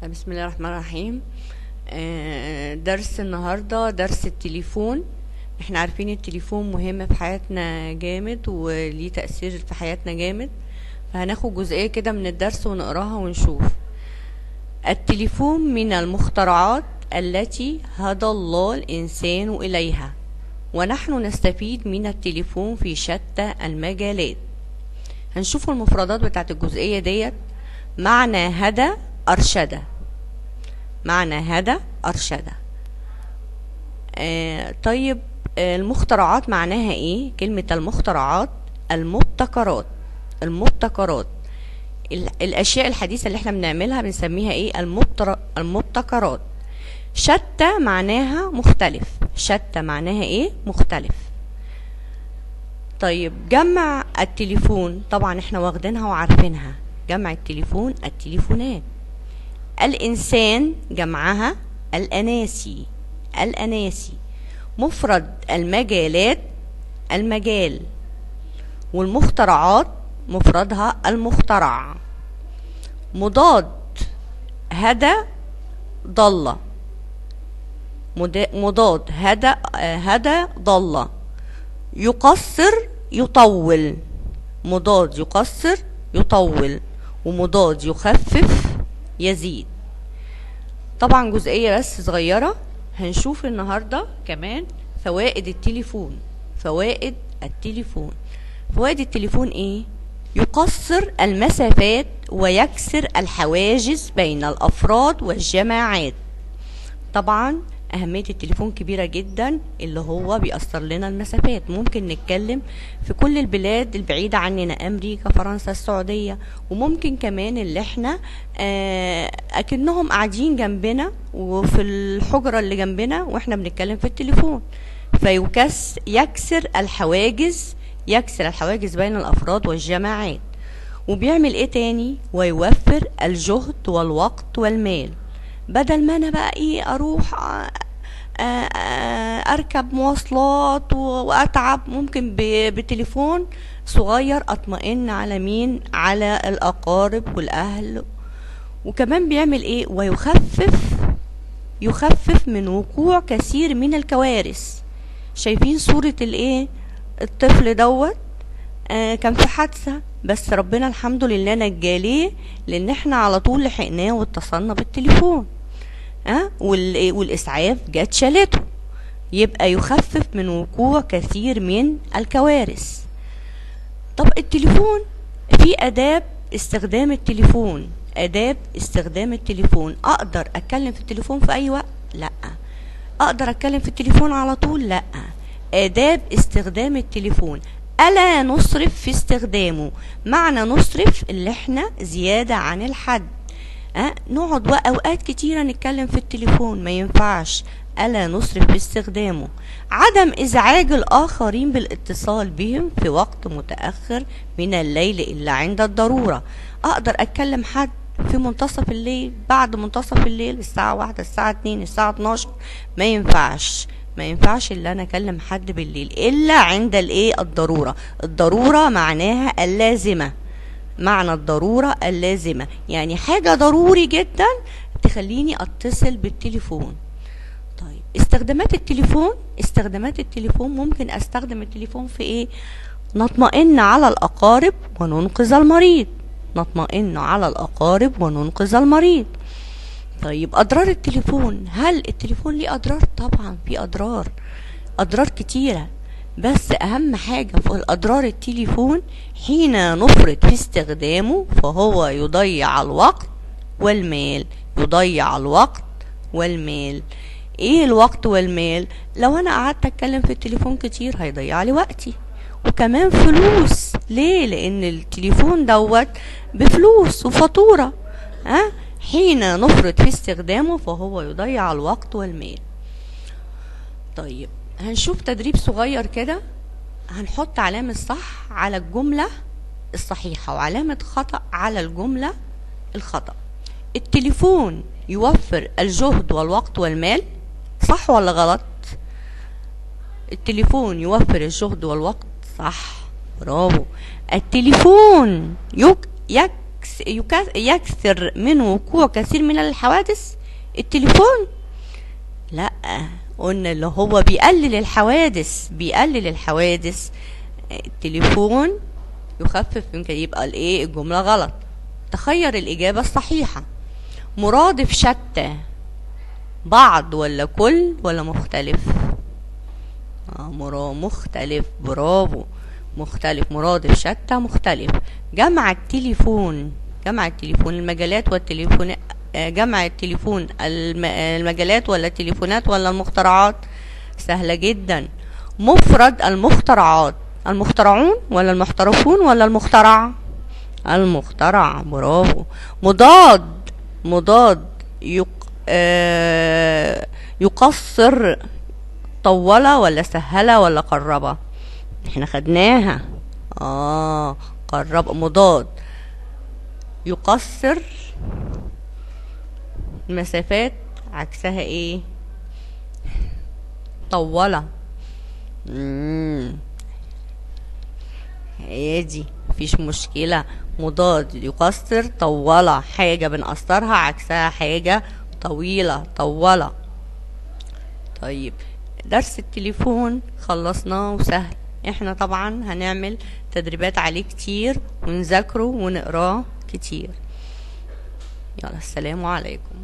بسم الله الرحمن الرحيم. درس النهاردة درس التليفون. احنا عارفين التليفون مهم في حياتنا جامد وليه تأثير في حياتنا جامد، فهناخد جزئية كده من الدرس ونقراها ونشوف. التليفون من المخترعات التي هدى الله الإنسان إليها، ونحن نستفيد من التليفون في شتى المجالات. هنشوف المفردات بتاعت الجزئية ديت. معنى هدى أرشد، معنى هدى أرشد. طيب، المخترعات معناها ايه؟ كلمة المخترعات المبتكرات، المبتكرات الأشياء الحديثة اللي احنا بنعملها بنسميها ايه؟ المبتكرات. شتى معناها مختلف، شتى معناها ايه؟ مختلف. طيب جمع التليفون، طبعا احنا واخدينها وعارفينها، جمع التليفون التليفونات. الإنسان جمعها الأناسي، الأناسي. مفرد المجالات المجال، والمخترعات مفردها المخترع. مضاد هدى ضل، مضاد هدى هدى ضل. يقصر يطول، مضاد يقصر يطول، ومضاد يخفف يزيد. طبعا جزئية بس صغيرة. هنشوف النهاردة كمان فوائد التليفون. فوائد التليفون، فوائد التليفون ايه؟ يقصر المسافات ويكسر الحواجز بين الأفراد والجماعات. طبعا أهمية التليفون كبيرة جدا، اللي هو بيأثر لنا المسافات. ممكن نتكلم في كل البلاد البعيدة عننا، أمريكا، فرنسا، السعودية، وممكن كمان اللي احنا أكنهم قاعدين جنبنا وفي الحجرة اللي جنبنا واحنا بنتكلم في التليفون. فيكسر الحواجز، يكسر الحواجز بين الأفراد والجماعات. وبيعمل ايه تاني؟ ويوفر الجهد والوقت والمال. بدل ما انا بقى ايه اروح اركب مواصلات واتعب، ممكن بتليفون صغير اطمئن على مين؟ على الاقارب والاهل. وكمان بيعمل ايه؟ ويخفف، يخفف من وقوع كثير من الكوارث. شايفين صورة الايه؟ الطفل دوت كان في حادثة، بس ربنا الحمد لله نجاليه، لان احنا على طول لحقناه واتصلنا بالتليفون، والاسعاف جت شالته. يبقى يخفف من وقوع كثير من الكوارث. طب التليفون في اداب استخدام التليفون، اداب استخدام التليفون. اقدر اتكلم في التليفون في اي وقت؟ لا. اقدر اتكلم في التليفون على طول؟ لا. اداب استخدام التليفون، ألا نصرف في استخدامه. معنى نصرف اللي احنا زيادة عن الحد، نقعد أوقات كتيرة نتكلم في التليفون، ما ينفعش. ألا نصرف في استخدامه. عدم إزعاج الآخرين بالاتصال بهم في وقت متأخر من الليل إلا عند الضرورة. أقدر أتكلم حد في منتصف الليل، بعد منتصف الليل، الساعة 1، الساعة 2، الساعة 12؟ ما ينفعش، ما ينفعش اللي انا اكلم حد بالليل الا عند الايه؟ الضرورة. الضرورة معناها اللازمة، معنى الضرورة اللازمة، يعني حاجة ضروري جدا تخليني اتصل بالتليفون. طيب استخدامات التليفون، استخدامات التليفون ممكن استخدم التليفون في ايه؟ نطمئن على الاقارب وننقذ المريض، نطمئن على الاقارب وننقذ المريض. طيب اضرار التليفون، هل التليفون ليه اضرار؟ طبعا في اضرار، اضرار كتيرة، بس اهم حاجة في الاضرار التليفون حين نفرط في استخدامه فهو يضيع الوقت والمال، يضيع الوقت والمال. ايه الوقت والمال؟ لو انا قعدت اتكلم في التليفون كتير هيضيع لي وقتي وكمان فلوس. ليه؟ لان التليفون دوت بفلوس وفاتورة. حين نفرط في استخدامه فهو يضيع الوقت والمال. طيب هنشوف تدريب صغير كده. هنحط علامة صح على الجملة الصحيحة وعلامة خطأ على الجملة الخطأ. التليفون يوفر الجهد والوقت والمال، صح ولا غلط؟ التليفون يوفر الجهد والوقت، صح، برافو. التليفون يكثر من وقوع كثير من الحوادث؟ التليفون لا، قلنا اللي هو بيقلل الحوادث، بيقلل الحوادث. التليفون يخفف من كده، يبقى الايه الجملة غلط. تخير الإجابة الصحيحة. مرادف شتى، بعض ولا كل ولا مختلف؟ مختلف، برافو، مختلف. مرادف شتى مختلف. جمع التليفون، جمع التليفون المجالات والتليفون، جمع التليفون المجالات ولا التليفونات ولا المخترعات؟ سهلة جدا. مفرد المخترعات، المخترعون ولا المحترفون ولا المخترع؟ المخترع، برافو. مضاد، مضاد يقصر، طولة ولا سهلة ولا قربة؟ احنا خدناها، قرب. مضاد يقصر المسافات، عكسها ايه؟ طولة. هي دي مفيش مشكلة. مضاد يقصر طولة، حاجة بنقصرها عكسها حاجة طويلة، طولة. طيب درس التليفون خلصناه وسهل، احنا طبعا هنعمل تدريبات عليه كتير ونذاكره ونقراه كتير. يلا السلام عليكم.